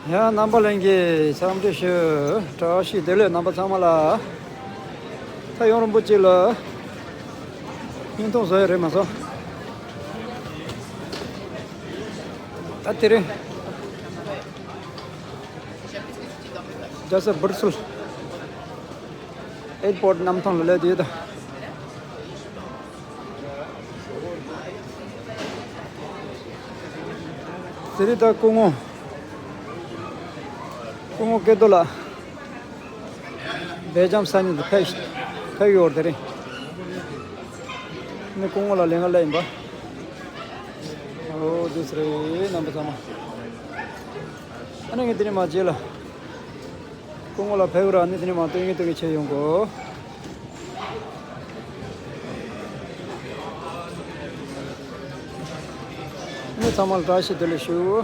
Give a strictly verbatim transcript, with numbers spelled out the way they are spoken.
ཡ། རྣམ་པ་ལྷན་རྒྱས་འཚམས་འདྲི་ཞུ། བཀྲ་ཤིས་བདེ་ལེགས། རྣམ་པ་ཚང་མ་ལ། ད་ཡང་རིན་པོ་ཆེ་ལ་བརྙན་ཐུང་བཟོ་ཡ་རེད་མ་སོང་། ད་དེ་རིང་རྒྱལ་ས་སྦར་སིལ་ཨེར་པོར་ཊི་གནམ་ཐང་ལ་སླེབས་དུས་ད། ཟེར་རེད། ད་སྐུ་ངོ། སྐུ་ངོ་སྐལ་རྡོར་ལགས། སྦེལ་ཇམ་ས་གནས་དུ་ཕེབས་ཕེབས་ཡོད་རེད་དེ་རིང་། ནི་སྐུ་ངོ་ལ་ལས་ང་སླེབས་ཡིན་པ། ཨོ་དུས་རེད་རྣམ་པ་ཚང་མ། ཨ་ནི་ངས་དེ་ནས་མ་རྗེས་ལ། སྐུ་ངོ་ལ་ཕེབས་ར་ནི་དེ་ནས་མ་སྟོན་གིན་སྟོན་གིན་བྱས་ཡོང་གོ། ནི་ཚང་མ་ལ་བཀྲ་ཤིས་བདེ་ལེགས་ཞུ།